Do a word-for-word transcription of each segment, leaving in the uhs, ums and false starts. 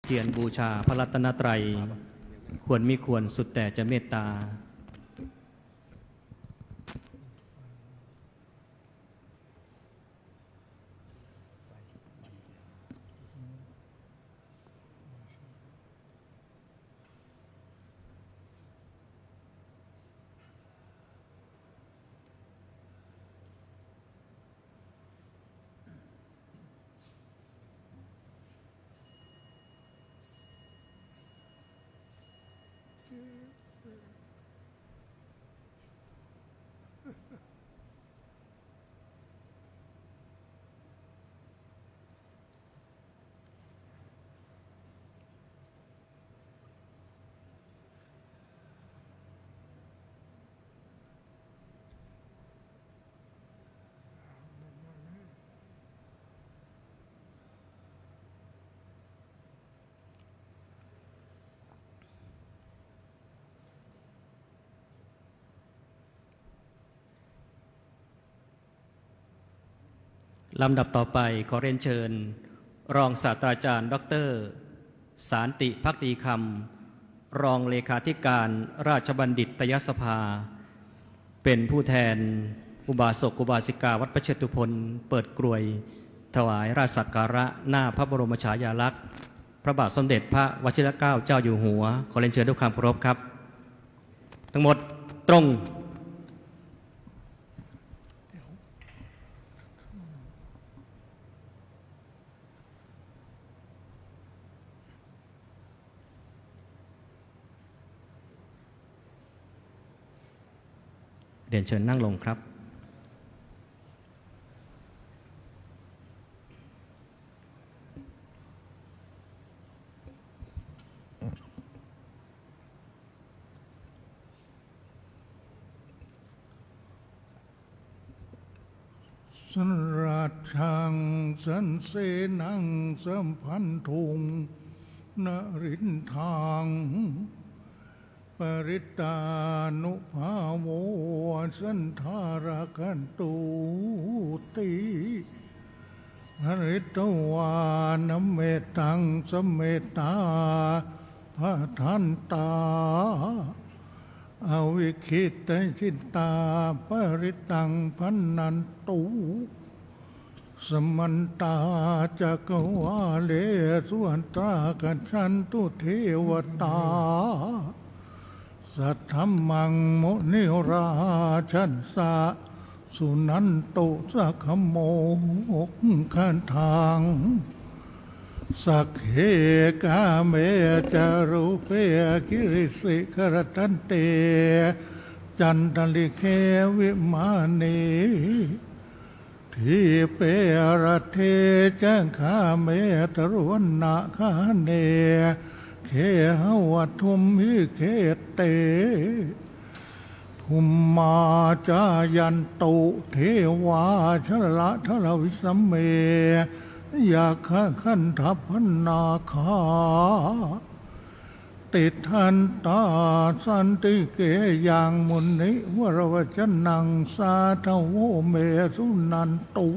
เทียนบูชาพระรัตนตรัย ควรมิควรสุดแต่จะเมตตา ลำดับต่อไปขอเรียนเชิญ รองศาสตราจารย์ ดอกเตอร์ สานติ ภักดีคำ รองเลขาธิการราชบัณฑิตยสภา เป็นผู้แทนอุบาสกอุบาสิกาวัดพระเชตุพน เปิดกรวย ถวายราชสักการะหน้าพระบรมฉายาลักษณ์ พระบาทสมเด็จพระวชิรเกล้าเจ้าอยู่หัว ขอเรียนเชิญด้วยความเคารพครับ ทั้งหมดตรง เรียนเชิญนั่งลงครับ Sarajjaṃ sasenaṃ sabandhuṃ narindaṃ parittānubhāvo saddhārakkhatūti. Pharitvāna mettaṃ samettā bhadantā avikkhittacittā parittaṃ bhaṇantu. Samantā cakkavāḷesu atrāgacchantu devatā, saddhammaṃ munirājassa suṇantu saggamokkhadaṃ. Sagge kāme ca rūpe girisikharataṭe cantalikkhe vimāne, dīpe raṭṭhe ca gāme taruvanagahane gehavatthumhi khette, bhummā cāyantu devā jalathalavisame yakkhagandhabbanāgā, tiṭṭhantā santike yaṃ munivaravacanaṃ sādhavo me suṇantu.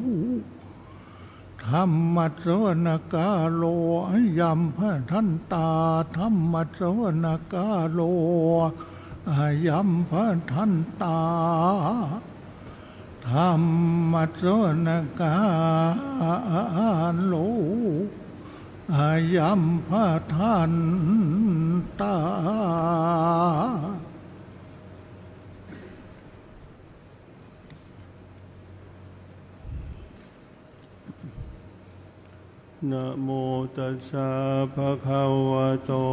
Dhammassavanakālo ayambhadantā. Dhammassavanakālo ayambhadantā. Dhammassavanakālo ayambhadantā. Namo tassa bhagavato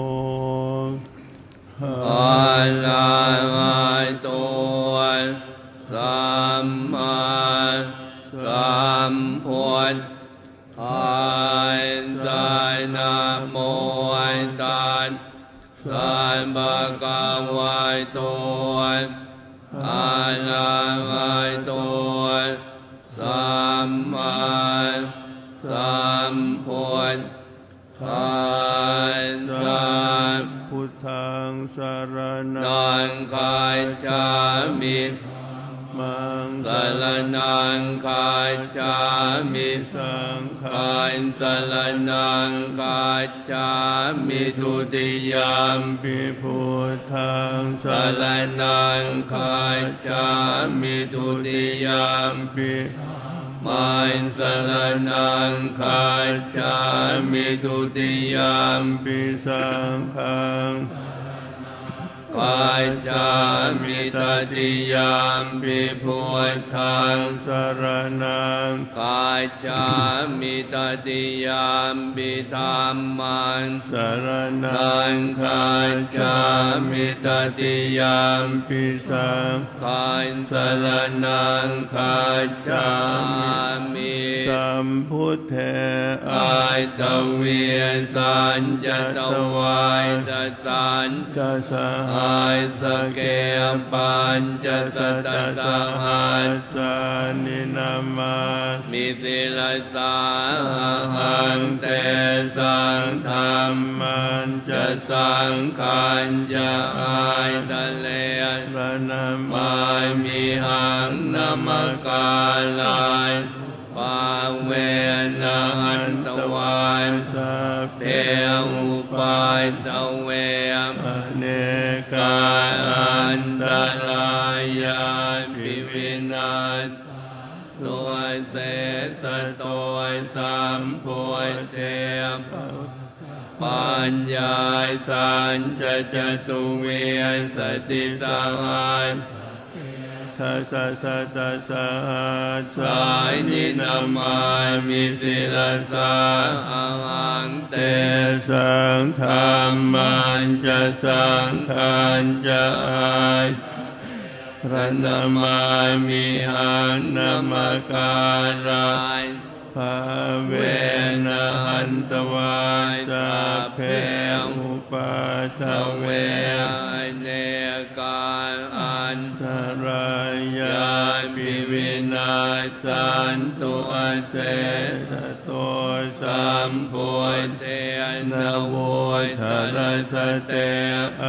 arahato sammāsambuddhassa. Namo tassa bhagavato arahato sammāsambuddhassa. Buddhaṃ saraṇaṃ gacchāmi. Dhammaṃ saraṇaṃ gacchāmi. Saṅghaṃ saraṇaṃ gacchāmi. Dutiyampi buddhaṃ saraṇaṃ gacchāmi. Dutiyampi dhammaṃ saraṇaṃ gacchāmi. Dutiyampi saṅghaṃ gacchāmi. Tatiyampi buddhaṃ saraṇaṃ gacchāmi. Tatiyampi dhammaṃ saraṇaṃ gacchāmi. Tatiyampi saṅghaṃ saraṇaṃ gacchāmi. Sambuddhe aṭṭhavīsañca dvādasañca sahassake pañcasatasahassāni namāmi sirasā ahaṃ. Tesaṃ dhammañca saṅghañca ādarena namāmihaṃ. Namakārānubhāvena hantvā sabbe upaddave anekā antarāyāpi vinassantu asesato. Sambuddhe pañcasatasahassake dasasatasahassāni namāmi sirasā ahaṃ. Tesaṃ dhammañca saṅghañca ādarena namāmihaṃ. Namakārānubhāvena hantvā sabbe upaddave anekā antarāyāpi vinassantu asesato. Sambuddhe navuttarasate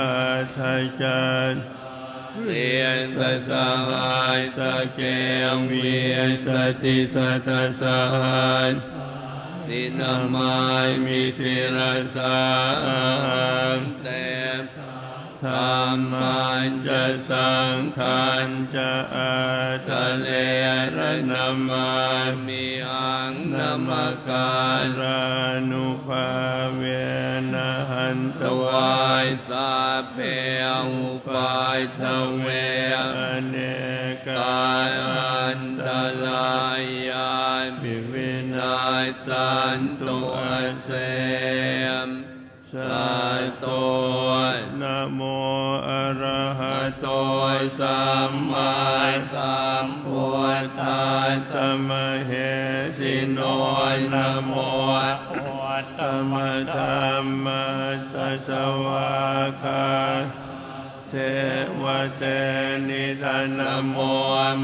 aṭṭhacattāḷīsasahassake vīsatisatasahassāni namāmi sirasā ahaṃ. Tesaṃ dhammañca saṅghañca ādarena namāmihaṃ. Namakārānubhāvena hantvā sabbe upaddave anekā antarāyāpi vinassantu ase sato. Namo arahato sammāsambuddhassa mahesino. Namo uttamadhammassa svākkhā teva tenidha. Namo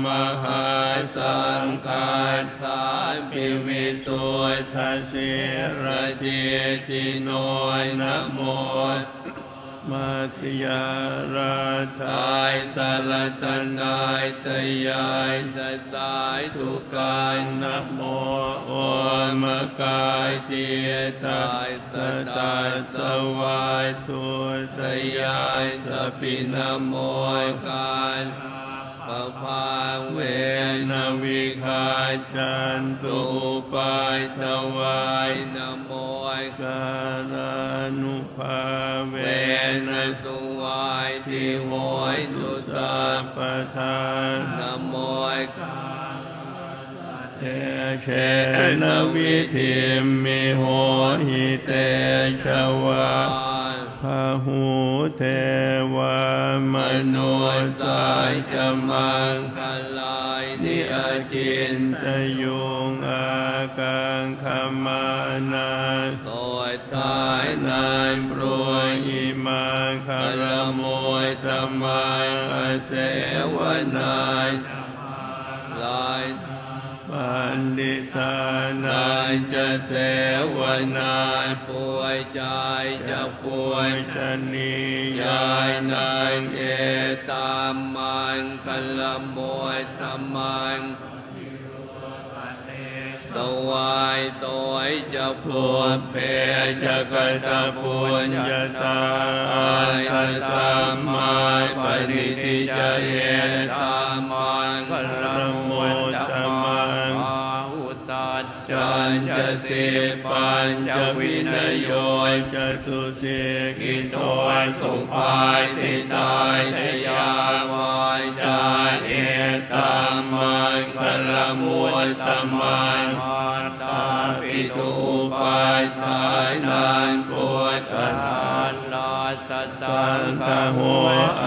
mahāsaṅghassāpi visuddhasīladiṭṭhino. Namo omakāraddhassa ratanattayassa sādhukaṃ. Namo omakātītassa tassa vatthuttayassapi. Namo kāruññānubhāvena vigacchantu upaddavā. Namo kārānubhāvena suvatthi hotu sabbadā. Namo tejena vidhimhi hohi tejavā. Bahū devā manussā ca maṅgalāni acintayuṃ ākaṅkhamānā sotthānaṃ brūhi maṅgalamuttamaṃ. Asevanā ca maṅgalānaṃ panditānañca sevanā pūjā ca pūjanīyānaṃ etam maṅgalam maṃ. Svāyatto ca pubbe ca katapuññatā, attasammāpaṇidhi ca etammaṅgalamuttamaṃ. Bāhusaccañca sippañca vinayo ca su sikkhito, subhāsitā ca yā vācā, etammaṅgalamuttamaṃ. Mātāpituupaṭṭhānaṃ, puttadārassa saṅgaho,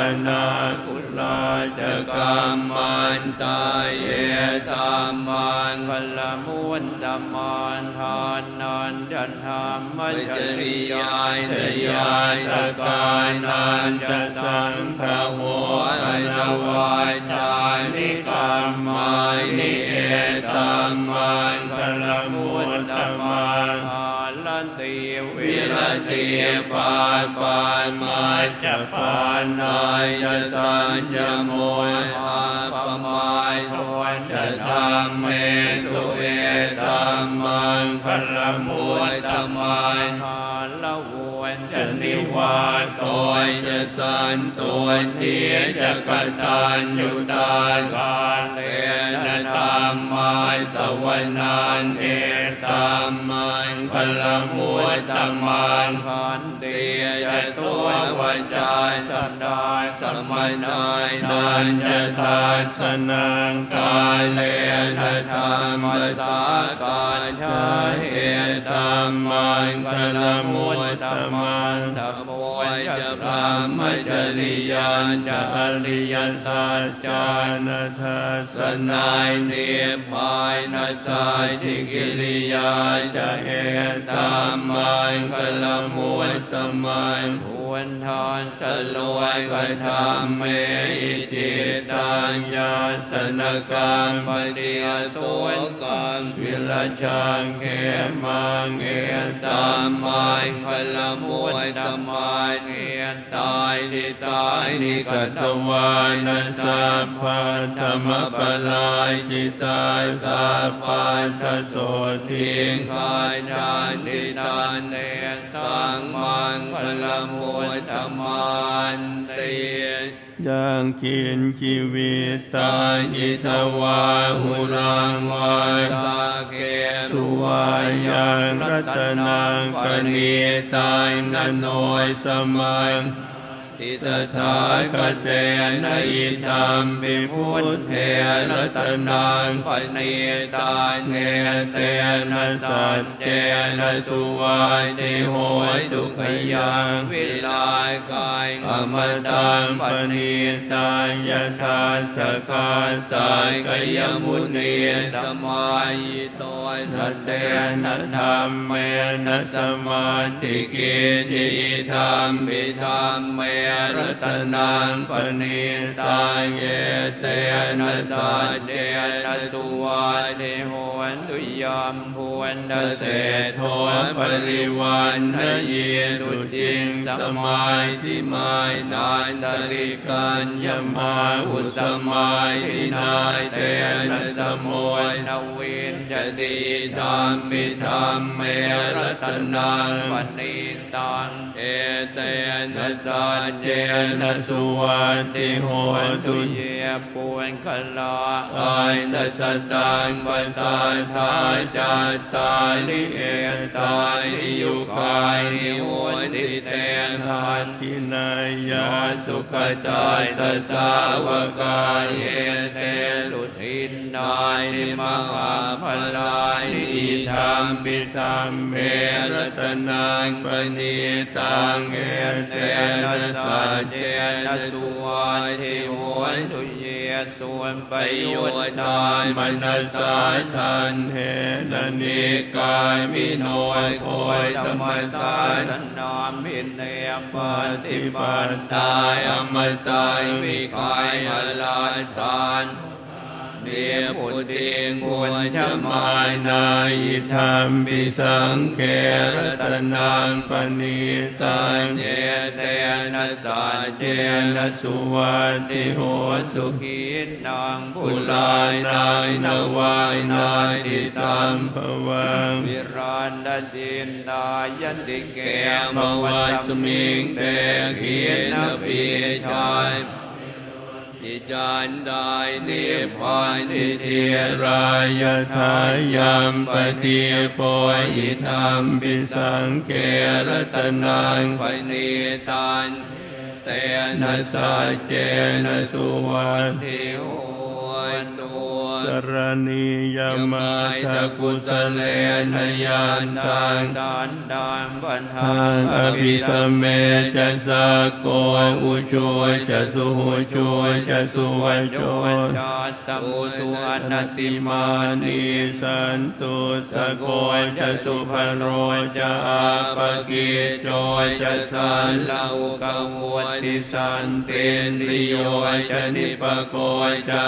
anākulā ca kammantā, etammaṅgalamuttamaṃ. Dānañca dhammacariyā ca, ñātakānañca saṅgaho, anavajjāni kammāni, etammaṅgalamuttamaṃ. Āratī viratī pāpā, majjapānā ca saññamo, appamādo ca dhammesu, etammaṅgalamuttamaṃ. Gāravo ca nivāto ca, santuṭṭhī ca kataññutā, kālena dhammassavanaṃ, etammaṅgalamuttamaṃ. Khantī ca sovacassatā, samaṇānañca dassanaṃ, kālena dhammasākacchā, etammaṅgalamuttamaṃ. Tapo ca brahmacariyañca, ariyasaccāna dassanaṃ, nibbānasacchikiriyā ca, etammaṅgalamuttamaṃ. Phuṭṭhassa lokadhammehi, cittaṃ yassa na kampati, asokaṃ virajaṃ khemaṃ, etammaṅgalamuttamaṃ. Etādisāni katvāna, sabbatthamaparājitā, sabbattha sotthiṃ gacchanti, tante saṃ maṅgalamuttamanti. Yaṅkiñci vittaṃ idha vā huraṃ vā, saggesu vā yaṃ ratanaṃ paṇītaṃ, na no samaṃ atthi tathāgatena, idampi buddhe ratanaṃ paṇītaṃ, etena saccena suvatthi hotu. Khayaṃ virāgaṃ amataṃ paṇītaṃ, yadajjhagā sakyamunī samāhito, na tena dhammena samatthi kiñci, idampi dhamme ratanaṃ paṇītaṃ, etena saccena suvatthi hotu. Yam buddhaseṭṭho parivaṇṇayī suciṃ, samādhimānantarikaññamāhu, samādhinā tena samo na vijjati, idampi dhamme ratanaṃ paṇītaṃ, etena saccena suvatthi hotu. Ye puggalā aṭṭha sataṃ pasatthā, cattāri etāni yugāni honti, te dakkhiṇeyyā sugatassa sāvakā, etesu dinnāni mahapphalāni, idampi sabbe ratanaṃ paṇītaṃ, etena saccena suvatthi hotu. Ye suppayuttā manasā daḷhena, nikkāmino gotamasāsanamhi, te pattipattā amataṃ vigayha, laddhā nibbutiṃ bhuñjamānā idampi saṅghe ratanaṃ paṇītaṃ etena saccena suvatthi hotu. Khīṇaṃ purāṇaṃ navaṃ natthi sambhavaṃ virattacittāyatike bhavasmiṃ te khīṇabījā bhāvino candāya nibbanti dhīrā yathāyampadīpo idampi saṅghe ratanaṃ paṇītaṃ etena saccena suvatthi hotu. Karaṇīyamatthakusalena yantaṃ santaṃ padaṃ abhisamecca sakko ujū ca suhujū ca suvaco cassa mudu anatimānī santussako ca subharo ca appakicco ca sallahukavutti santindriyo ca nipako ca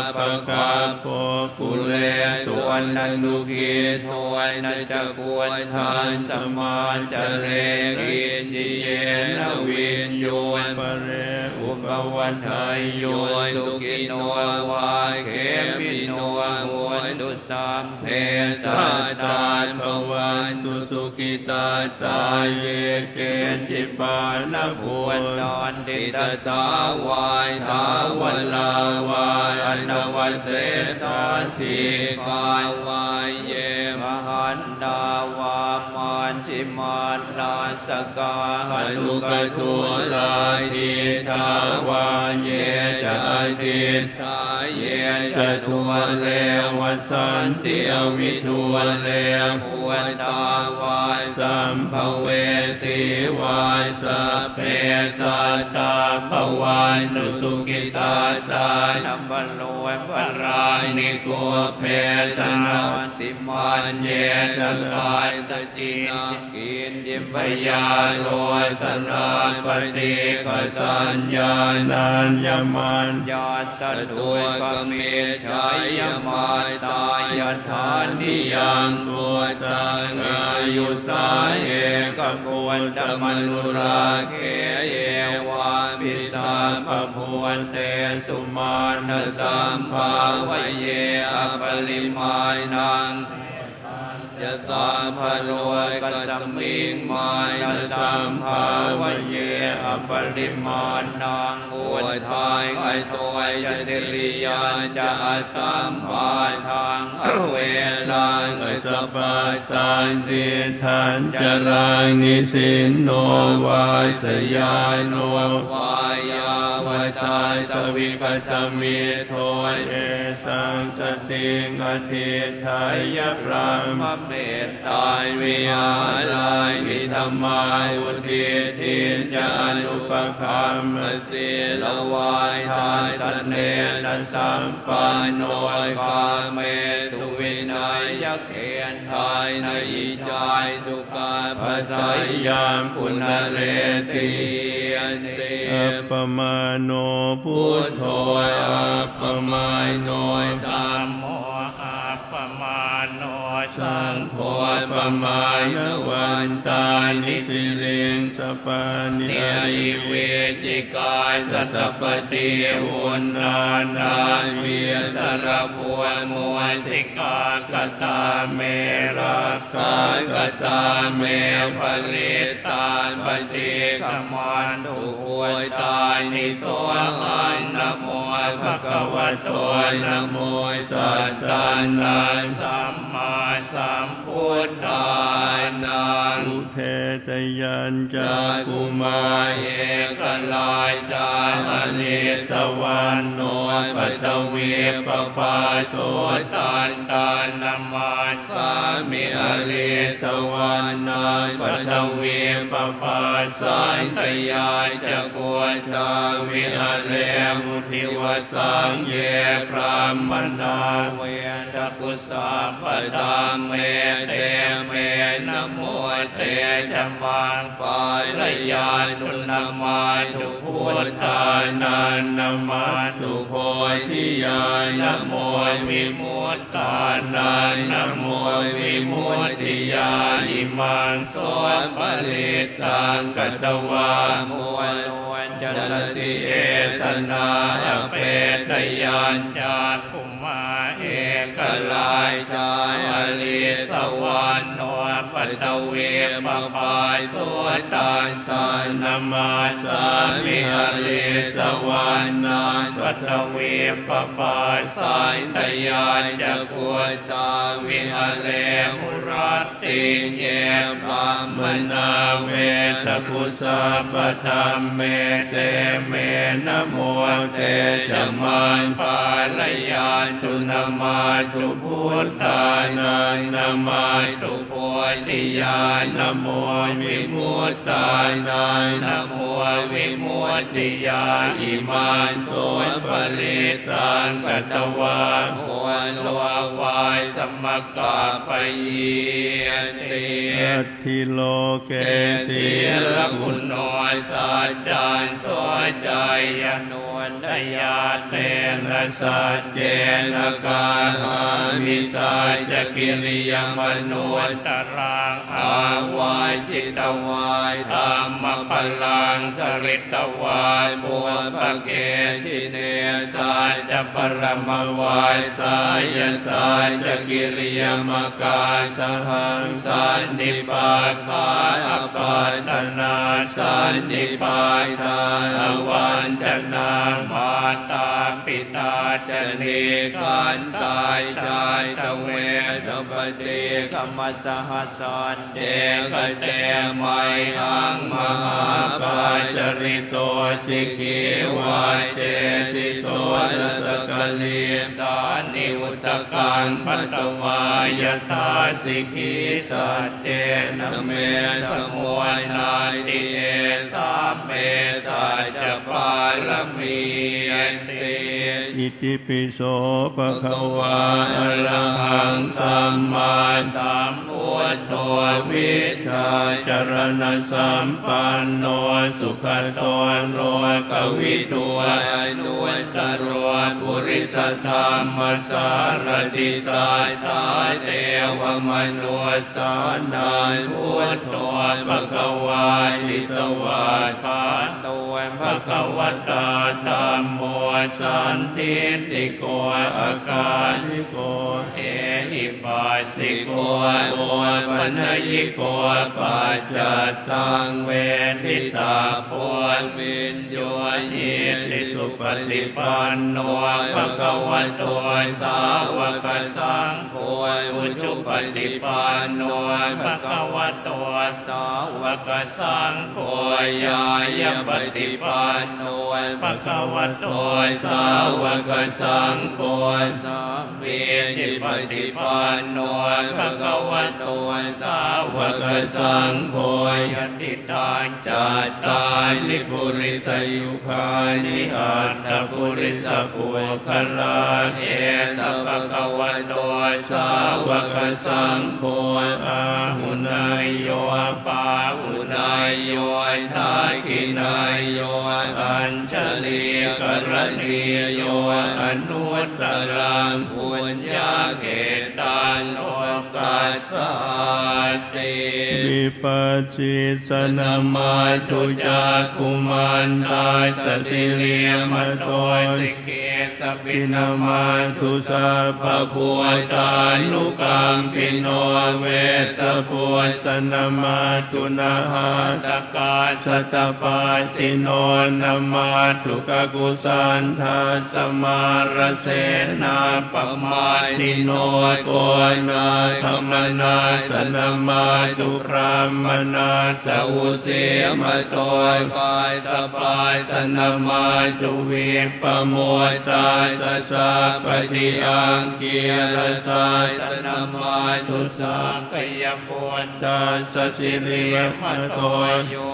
appagabbho kulesu ananugiddho na ca khuddaṃ samācare kiñci yena viññū pare upavadeyyuṃ. Sukhino vā khemino hontu sabbe sattā bhavantu sukhitattā. Ye keci pāṇabhūtatthi tasā vā thāvarā vā anavasesā dīghā vā ye mahantā vā majjhimā rassakā aṇukathūlā diṭṭhā vā ye ca adiṭṭhā ye ca dūre vasanti avidūre bhūtā vā sambhavesī vā sabbe sattā bhavantu sukhitattā. Na paro parāni kubbe sanātimaññe sakā kiñci byārosanā paṭīghasaññā nāññamaññassa dukkhamiccheyya. Mātā yathā niyaṃ puttaṃ āyusā ekaputtamanurakkhe evāpi sabbabhūtesu mānasambhāvaye aparimāṇaṃ. Ca sabbalokasmiṃ mānasambhāvaye aparimāṇaṃ uddhaṃ adho ca tiriyañca asambādhaṃ averaṃ asapattaṃ. Tiṭṭhañcaraṃ nisinno vā sayāno vā yāvatassa vigatamiddho etaṃ satiṃ adhiṭṭheyya brahmame taṃ vihāraṃ idhamāhu. Diṭṭhiñca anupagamma sīlavā dassanena sampanno kāmesu vineyya gedhena icchātu gabbhaseyyaṃ punaretīti. Appamāṇo buddho appamāṇo dhammo appamāṇo saṅgho pamāṇavantāni siriṃsapāni ahi vicchikā satapadī uṇṇānābhī sarabū mūsikā. Katā me rakkhā katā me parittā paṭikkamantu bhūtāni sohaṃ namo bhagavato namo sattannaṃ sammāsambuddhānaṃ. Udetayañcakkhumā ekarājā harissavaṇṇo paṭhavipabhāso taṃ taṃ namassāmi harissavaṇṇaṃ paṭhavipabhāsaṃ. Tayā ca guttā viharemu divasaṃ ye brāhmaṇā vedagu sabbadhamme te me namo te ca maṃ pālayantu. Namatthu buddhānaṃ, namatthu bodhiyā, namo vimuttānaṃ, namo vimuttiyā. Imaṃ so parittaṃ katvā moro carati esanā. Apetayañcakkhumā ekarājā, arīsavaṇṇo paṭhavippabhāso. Taṃ taṃ namassāmi, arīsavaṇṇaṃ paṭhavippabhāsaṃ. Tayajja guttā viharemu rattiṃ, ye brāhmaṇā vedagu sabbadhamme, te me namo, te ca maṃ pālayantu. Namatthu buddhānaṃ, namatthu bodhiyā, namo vimuttānaṃ, namo vimuttiyā. Imaṃ so parittaṃ katvā moro vāsamakappayīti. Atthi loke sīlaguṇo saccaṃ soceyyanuddayā, tena saccena kāhāmi saccakiriyamanuttaraṃ. Āvajjitvā dhammabalaṃ saritvā pubbake jine saccabalamavassāya, saccakiriyamakāsahaṃ. Sannipātā apattanā, sannipātā avañcanā, mātā pitā ca nikkhantā, jātaveda paṭikkama. Saha sac ce kate mayhaṃ mahāpajjalito sikhī, vajjesi soḷasa karīsāni udakaṃ patvā yathā sikhī. Saccena me samo natthi, esā me saccapāramīti. Itipi so bhagavā arahaṃ sammāsambuddho vijjācaraṇasampanno sugato lokavidū anuttaro purisadammasārathi satthā devamanussānaṃ buddho bhagavāti. Svākkhāto bhagavatā dhammo sandiṭṭhiko akāliko ehipassiko opanayiko paccattaṃ veditabbo viññūhīti. Supaṭipanno bhagavato sāvakasaṅgho, ujupaṭipanno bhagavato sāvakasaṅgho, ñāyapaṭipanno bhagavato sāvakasaṅgho, sāmīcipaṭipanno bhagavato sāvakasaṅgho, yadidaṃ cattāri purisayugāni aṭṭha purisapuggalā, esa bhagavato sāvakasaṅgho, āhuneyyo pāhuneyyo dakkhiṇeyyo añjalikaraṇīyo anuttaraṃ puññakkhettaṃ lokassāti. Vipassissa namatthu cakkhumantassa sirīmato, sikhissa pi namatthu sabbabhūtānukampino, vessabhussa namatthu ñātakassa tapassino, namatthu kakusandhassa mārasenappamaddino, konāgamanassa namatthu brāhmaṇassa vusīmato, kassapassa namatthu vippamuttassa sabbadhi, aṅgīrasassa namatthu sakyaputtassa sirīmato, yo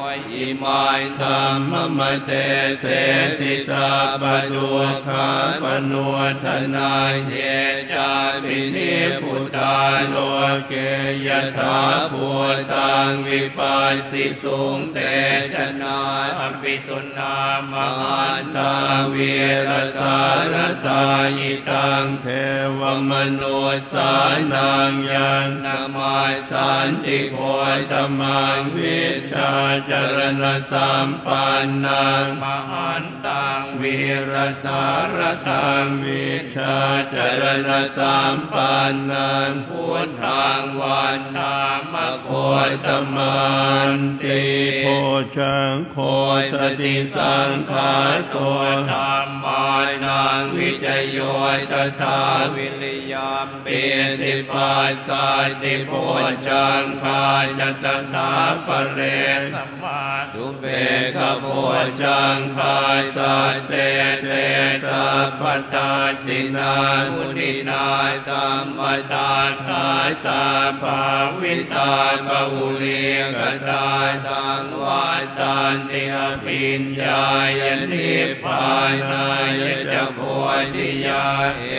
imaṃ dhammamaṃ desesi sabbadukkhāpanūdanaṃ, ye cāpi nibbutā loke yathābhūtaṃ taṃ vipassisuṃ. Te janā apisuṇā mahantā vīrasāradā, hitaṃ devamanussānaṃ yaṃ namassanti gotamaṃ, vijjācaraṇasampannaṃ mahan taṃ vīrasāradaṃ, vijjācaraṇasampannaṃ buddhaṃ vandāma gotamanti. Bojjhaṅgo satisaṅkhāto dhammānaṃ vicayo tathā, viriyampīti passaddhi bojjhaṅgā ca tathāpare, samādhupekkhabojjhaṅgā sattete sabbadassinā, muninā sammadakkhātā bhāvitā bahulīkatā, saṃvattanti abhiññāya nibbānāya ca bodhiyā.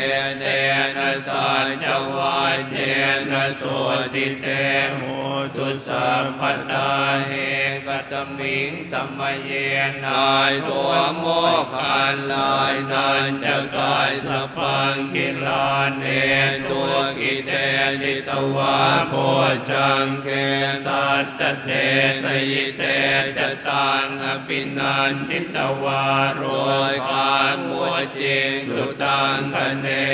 Etena saccavajjena sotthi te hotu sabbadā. Ekasmiṃ samaye nātho moggallānañca kassapaṃ, gilāne dukkhite disvā bojjhaṅge satta desayi. Te ca taṃ abhinanditvā rogā mucciṃsu taṅkhaṇe.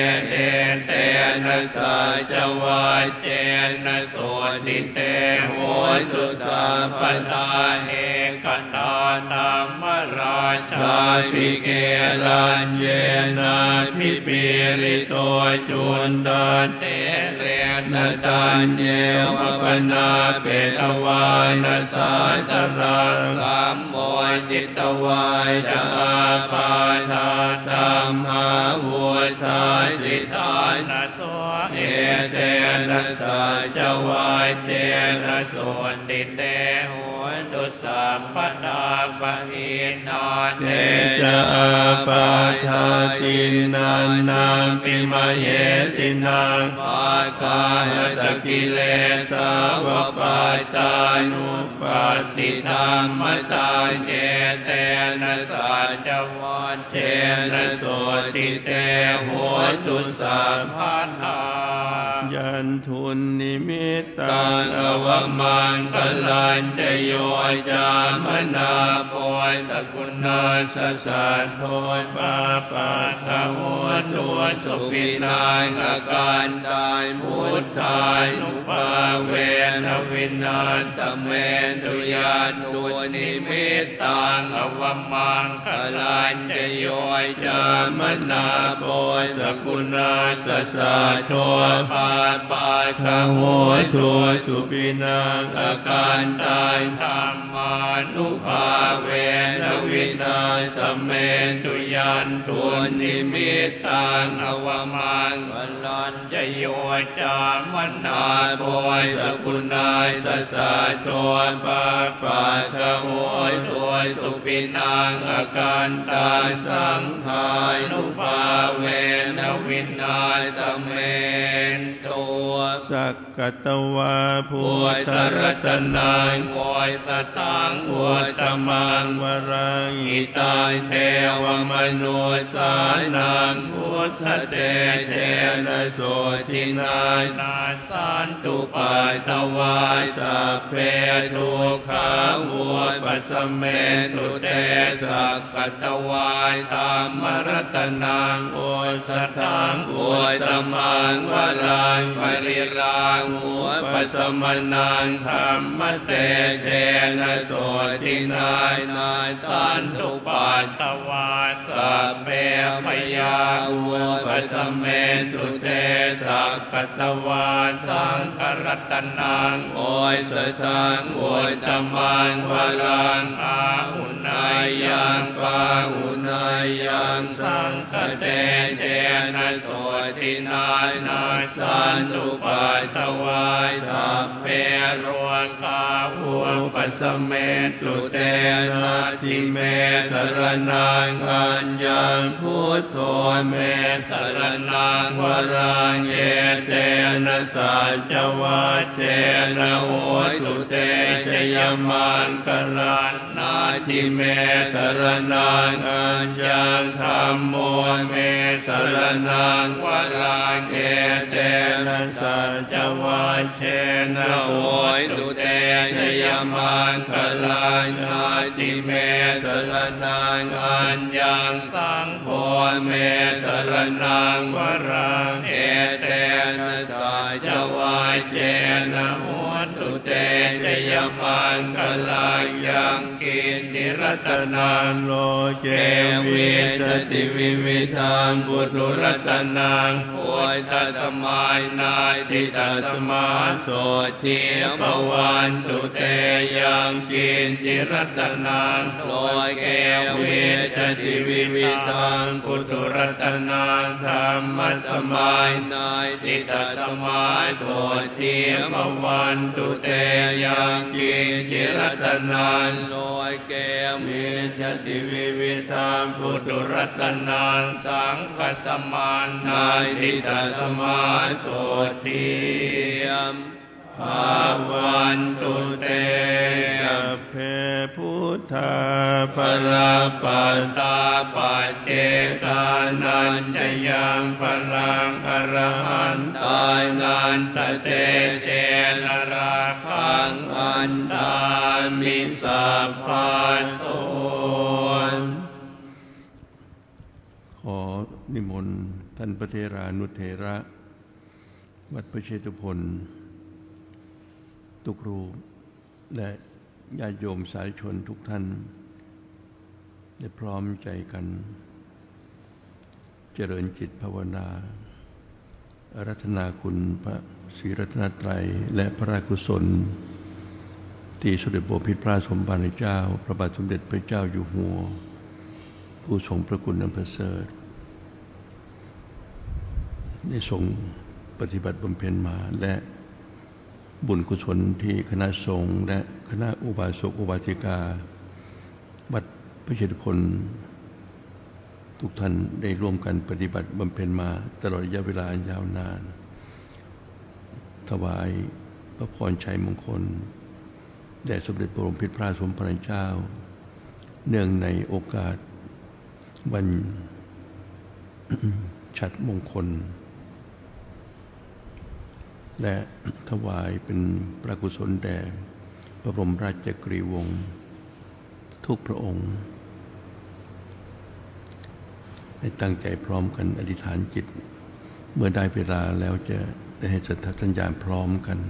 Etena saccavajjena sotthi te hotu sabbadā. Ekadā dhammarājāpi gelaññenābhipīḷito, cundattherena taññeva bhaṇāpetvāna sādaraṃ, sammoditvā ca ābādhā tamhā vuṭṭhāsi ṭhānaso. Etena saccavajjena sotthi te hotu sabbadā. Pahīnā te ca ābādhā tiṇṇannampi mahesinaṃ, maggāhatakilesā va pattānuppattidhammataṃ. Etena saccavajjena sotthi te hotu sabbadā. Yandunnimittaṃ avamaṅgalañca yo cāmanāpo sakuṇassa saddo, pāpaggaho dussupinaṃ akantaṃ, buddhānubhāvena vināsamentu. Yandunnimittaṃ avamaṅgalañca yo cāmanāpo sakuṇassa saddo, pāpaggaho dussupinaṃ akantaṃ, dhammānubhāvena vināsamentu. Yandunnimittaṃ avamaṅgalañca yo cāmanāpo sakuṇassa saddo, pāpaggaho dussupinaṃ akantaṃ, saṅghānubhāvena vināsamentu. Sakkatvā buddharatanaṃ osathaṃ uttamaṃ varaṃ, hitaṃ devamanussānaṃ buddhatejena sotthinā, nassantupaddavā sabbe dukkhā vūpasamentu te. Sakkatvā dhammaratanaṃ osathaṃ uttamaṃ varaṃ, pariḷāhūpasamanaṃ dhammatejena sotthinā, nassantupaddavā sabbe bhayā vūpasamentu te. Sakkatvā saṅgharatanaṃ osathaṃ uttamaṃ varaṃ, āhuneyyaṃ pāhuneyyaṃ saṅghatejena sotthinā, nassantupaddavā sabbe rogā vūpasamentu te. Natthi me saraṇaṃ aññaṃ, buddho me saraṇaṃ varaṃ, etena saccavajjena hotu te jayamaṅgalaṃ. Natthi me saraṇaṃ aññaṃ, dhammo me saraṇaṃ varaṃ, etena saccavajjena hotu te jayamaṅgalaṃ. Natthi me saraṇaṃ aññaṃ, saṅgho me saraṇaṃ varaṃ, etena saccavajjena hotu te jayamaṅgalaṃ. Yaṅkiñci ratanaṃ loke vijjati vividhaṃ puthu, ratanaṃ buddhasamaṃ natthi, tasmā sotthī bhavantu te. Yaṅkiñci ratanaṃ loke vijjati vividhaṃ puthu, ratanaṃ dhammasamaṃ natthi, tasmā sotthī bhavantu te. Yaṅkiñci ratanaṃ loke vijjati vividhaṃ puthu, ratanaṃ saṅghasamaṃ natthi, tasmā sotthī bhavantu te. Sabbe buddhā balappattā, paccekānañca yaṃ balaṃ, arahantānañca tejena, rakkhaṃ bandhāmi sabbaso. ขอนิมนต์ท่านพระเถรานุเถระ วัดพระเชตุพน ทุกรูป และญาติโยมสาธุชนทุกท่าน ได้พร้อมใจกัน เจริญจิตภาวนา อาราธนาคุณพระศรีรัตนตรัย และพระราชกุศล ที่สมเด็จพระบรมพิตรพระสมภารเจ้า พระบาทสมเด็จพระเจ้าอยู่หัว ผู้ทรงพระคุณอันประเสริฐ ได้ทรงปฏิบัติบำเพ็ญมา และบุญกุศลที่คณะสงฆ์และคณะอุบาสกอุบาสิกา วัดพระเชตุพน ทุกท่านได้ร่วมกันปฏิบัติบำเพ็ญมาตลอดระยะเวลาอันยาวนาน ถวายพระพรชัยมงคล แด่สมเด็จพระบรมพิตรพระสมภารเจ้า เนื่องในโอกาสวันฉัตรมงคล และถวายเป็นพระกุศลแด่พระบรมราชจักรีวงศ์ทุกพระองค์ ให้ตั้งใจพร้อมกันอธิษฐานจิต เมื่อได้เวลาแล้วจะได้ให้สัญญาณพร้อมกัน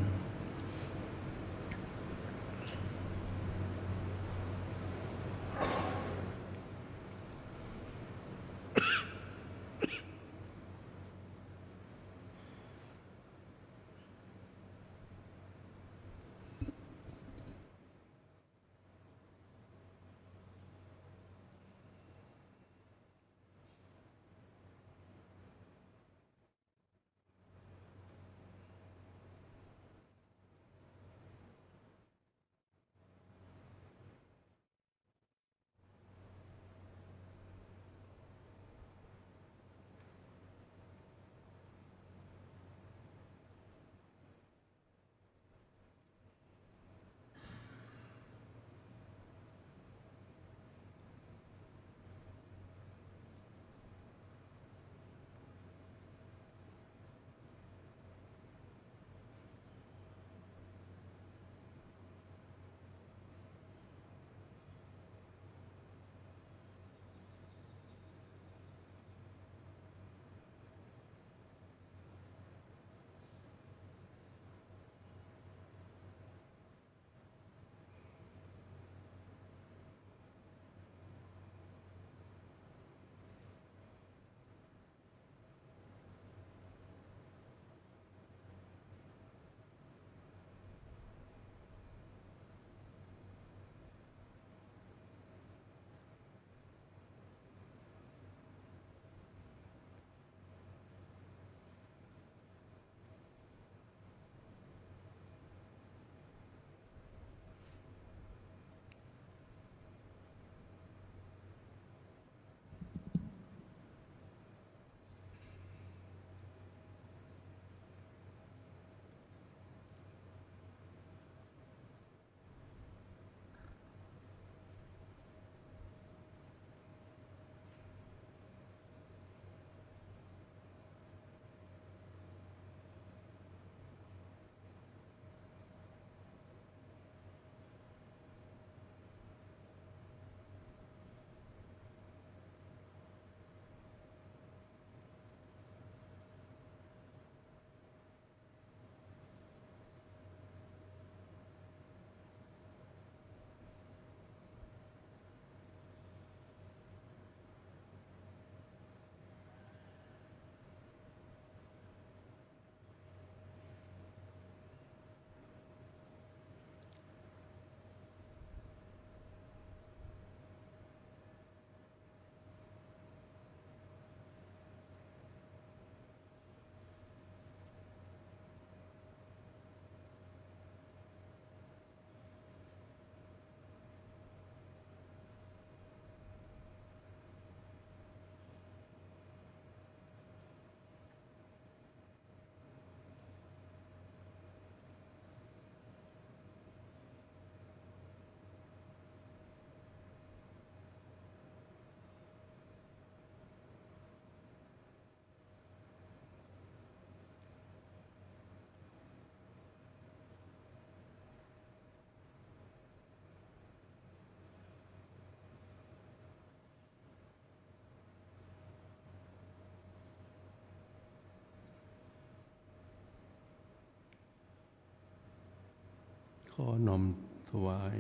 ขอน้อมถวาย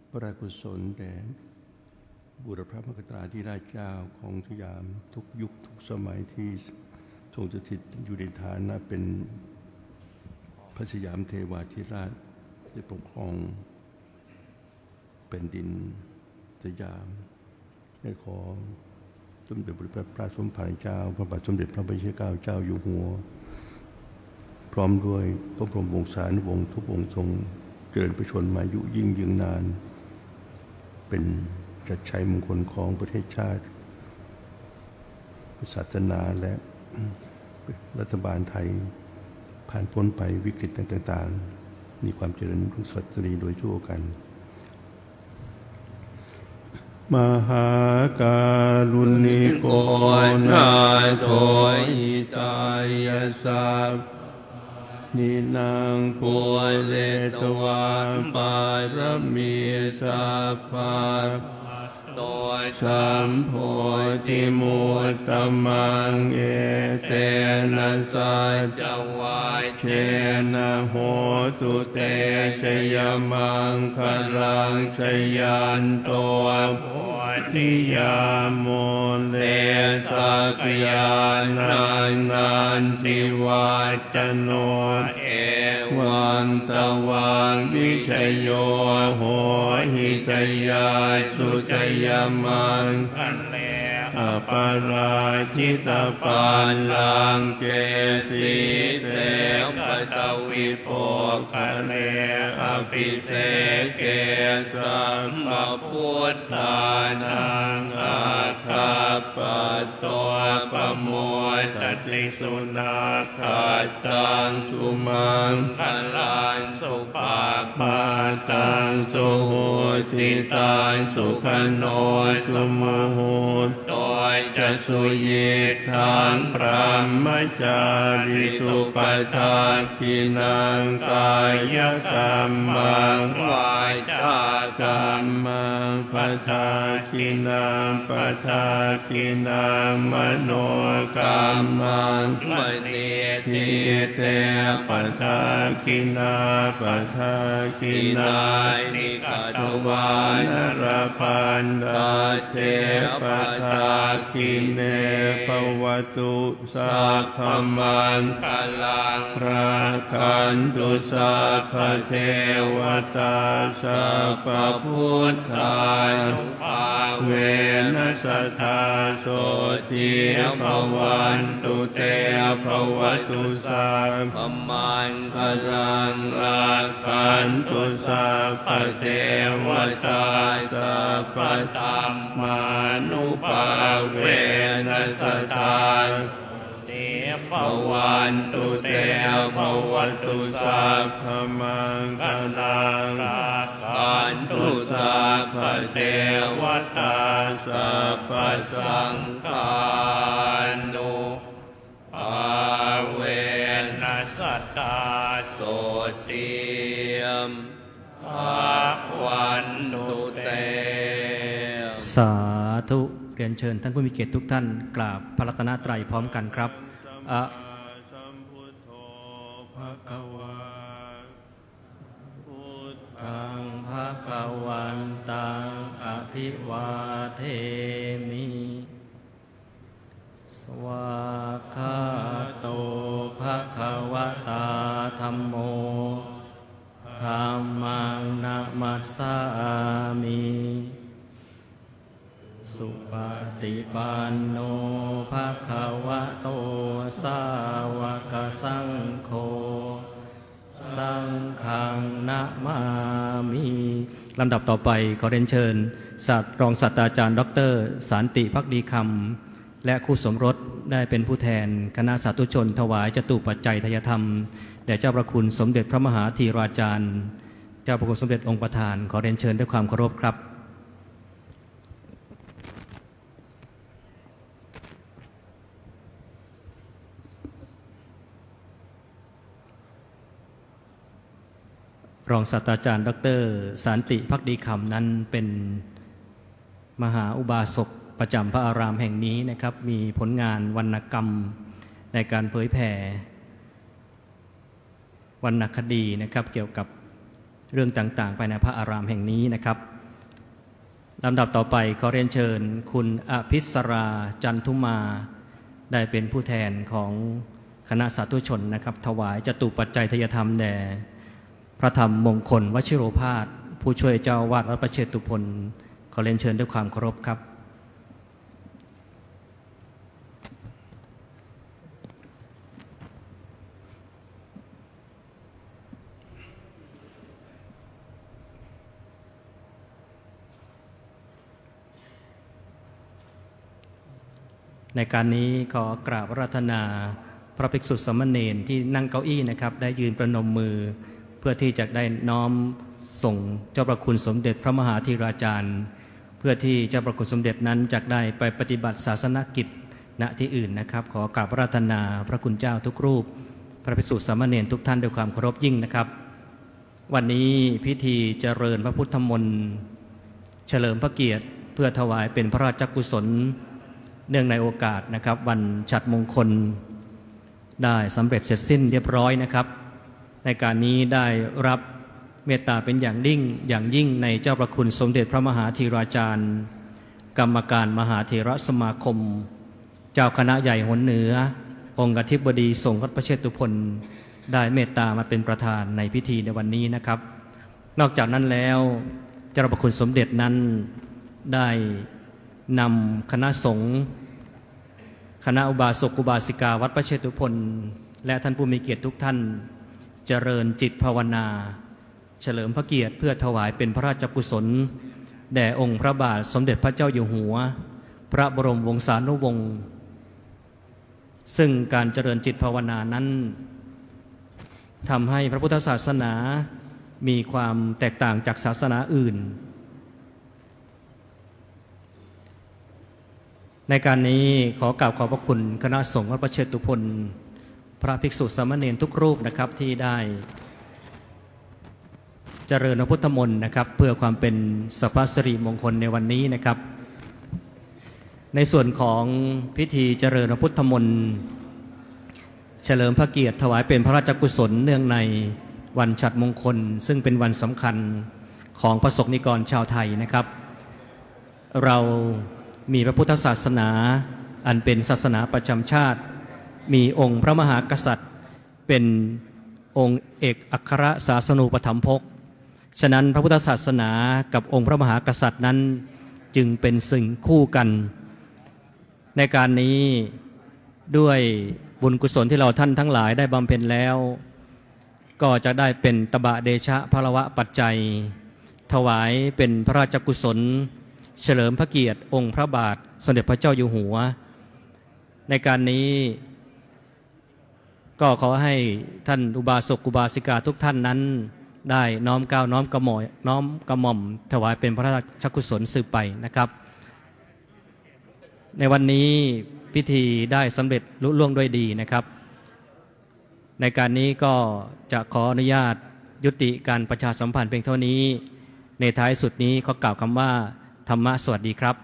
พระราชกุศลแด่บูรพมหาคตาธิราชเจ้าของสยามทุกยุคทุกสมัยที่ทรงสถิตอยู่ในฐานะเป็นพระสยามเทวาธิราชได้ปกครองแผ่นดินสยาม และขอสมเด็จพระสมภารเจ้า พระบาทสมเด็จพระพุทธเจ้าเจ้าอยู่หัว พร้อมด้วยพระบรมวงศานุวงศ์ทุกองค์ทรงเจริญพระชนมายุยิ่งยืนนาน เป็นชัดชัยมงคลของประเทศชาติ ศาสนาและรัฐบาลไทย ผ่านพ้นไปวิกฤตต่างๆ มีความเจริญรุ่งสวัสดีโดยทั่วกัน महाकारुणिको नाथो हिताय sabbapāṇिनां pūretvā pāramī sabbā patto sambodhimuttamaṃ etena saccavajjena hotu te jayamaṅgalaṃ. Jayanto bodhiyā mūle sakyānaṃ nandivaḍḍhano evaṃ tvaṃ vijayo hohi jayassu jayamaṅgale aparājitapallaṅke sīse paṭhavipokkhare abhiseke sabbabuddhānaṃ aggappatto pamodati. Sunakkhattaṃ sumaṅgalaṃ supabhātaṃ suhuṭṭhitaṃ sukhaṇo sumuhutto ca suyiṭṭhaṃ brahmacārisu padakkhiṇaṃ kāyakammaṃ vācākammaṃ padakkhiṇaṃ padakkhiṇaṃ manokammaṃ paṇidhī te padakkhiṇā padakkhiṇāni katvāna labhantatthe padakkhiṇe. Bhavatu sabbamaṅgalaṃ rakkhantu sabbadevatā sabbabuddhānubhāvena sadā sotthī bhavantu te. Bhavatu sabbamaṅgalaṃ rakkhantu sabbadevatā sabbadhammānubhāvena sadā bhavantu te. Bhavatu sabbamaṅgalaṃ rakkhantu sabbadevatā sabbasaṅghānubhāvena sadā sotthī bhavantu te. สาธุ เรียนเชิญท่านผู้มีเกียรติทุกท่านกราบพระรัตนตรัยพร้อมกันครับ อะ Buddhaṃ bhagavantaṃ abhivādemi. Svākkhāto bhagavatā dhammo. Dhammaṃ namassāmi. Supaṭipanno bhagavato sāvakasaṅgho. Saṅghaṃ namāmi. ลำดับต่อไปขอเรียนเชิญศาสตรองศาสตราจารย์ ดอกเตอร์ สันติภักดีคำ และคู่สมรสได้เป็นผู้แทนคณะสาธุชนถวายจตุปัจจัยทายธรรม แด่เจ้าพระคุณสมเด็จพระมหาธีราจารย์ เจ้าพระคุณสมเด็จองค์ประธาน ขอเรียนเชิญด้วยความเคารพครับ รองศาสตราจารย์ ดอกเตอร์ สันติภักดีคำนั้นเป็นมหาอุบาสกประจำพระอารามแห่งนี้นะครับ มีผลงานวรรณกรรมในการเผยแผ่วรรณคดีนะครับ เกี่ยวกับ เรื่องต่างๆ ภายในพระอารามแห่งนี้นะครับ ลำดับต่อไปขอเรียนเชิญคุณอภิสรา จันทุมา ได้เป็นผู้แทนของคณะสาธุชนนะครับ ถวายจตุปัจจัยทายธรรมแด่พระธรรมมงคลวชิโรภาส ผู้ช่วยเจ้าอาวาสวัดพระเชตุพน ขอเรียนเชิญด้วยความเคารพครับ ในการนี้ขอกราบอาราธนาพระภิกษุสามเณรที่นั่งเก้าอี้นะครับ ได้ยืนประนมมือ เพื่อที่จะได้น้อมส่งเจ้าพระคุณสมเด็จพระมหาเถราจารย์ เพื่อที่เจ้าพระคุณสมเด็จนั้นจะได้ไปปฏิบัติศาสนกิจณที่อื่นนะครับ ขอกราบอาราธนาพระคุณเจ้าทุกรูป พระภิกษุสามเณรทุกท่านด้วยความเคารพยิ่งนะครับ วันนี้พิธีเจริญพระพุทธมนต์ เฉลิมพระเกียรติเพื่อถวายเป็นพระราชกุศล เนื่องในโอกาสนะครับ วันฉัตรมงคล ได้สำเร็จเสร็จสิ้นเรียบร้อยนะครับ ในการนี้ได้รับเมตตาเป็นอย่างยิ่ง อย่างยิ่งในเจ้าพระคุณสมเด็จพระมหาเถราจารย์ กรรมการมหาเถรสมาคม เจ้าคณะใหญ่หนเหนือ องค์อธิบดีสงฆ์วัดพระเชตุพน ได้เมตตามาเป็นประธานในพิธีในวันนี้นะครับ นอกจากนั้นแล้ว เจ้าพระคุณสมเด็จนั้นได้นำคณะสงฆ์ คณะอุบาสกอุบาสิกาวัดพระเชตุพน และท่านผู้มีเกียรติทุกท่าน เจริญจิตภาวนา เฉลิมพระเกียรติเพื่อถวายเป็นพระราชกุศล แด่องค์พระบาทสมเด็จพระเจ้าอยู่หัว พระบรมวงศานุวงศ์ ซึ่งการเจริญจิตภาวนานั้นทำให้พระพุทธศาสนามีความแตกต่างจากศาสนาอื่น ในการนี้ขอกราบขอบพระคุณคณะสงฆ์วัดพระเชตุพน พระภิกษุสามเณรทุกรูปนะครับ ที่ได้เจริญพระพุทธมนต์นะครับ เพื่อความเป็นสัพพสิริมงคลในวันนี้นะครับ ในส่วนของพิธีเจริญพระพุทธมนต์ เฉลิมพระเกียรติถวายเป็นพระราชกุศลเนื่องในวันฉัตรมงคล ซึ่งเป็นวันสำคัญของพระสงฆ์นิกรชาวไทยนะครับ เรามีพระพุทธศาสนาอันเป็นศาสนาประจำชาติ มีองค์พระมหากษัตริย์เป็นองค์เอกอัครศาสนูปถัมภก ฉะนั้นพระพุทธศาสนากับองค์พระมหากษัตริย์นั้นจึงเป็นสิ่งคู่กัน ในการนี้ด้วยบุญกุศลที่เราท่านทั้งหลายได้บำเพ็ญแล้ว ก็จะได้เป็นตบะเดชะพลวะปัจจัย ถวายเป็นพระราชกุศล เฉลิมพระเกียรติองค์พระบาทสมเด็จพระเจ้าอยู่หัว ในการนี้ ก็ขอให้ท่านอุบาสกอุบาสิกาทุกท่านนั้น ได้น้อมเกล้าน้อมกระหม่อม น้อมกระหม่อมถวายเป็นพระราชกุศลสืบไปนะครับ ในวันนี้พิธีได้สำเร็จลุล่วงด้วยดีนะครับ ในการนี้ก็จะขออนุญาตยุติการประชาสัมพันธ์เพียงเท่านี้ ในท้ายสุดนี้ขอกล่าวคำว่า ธรรมะสวัสดีครับ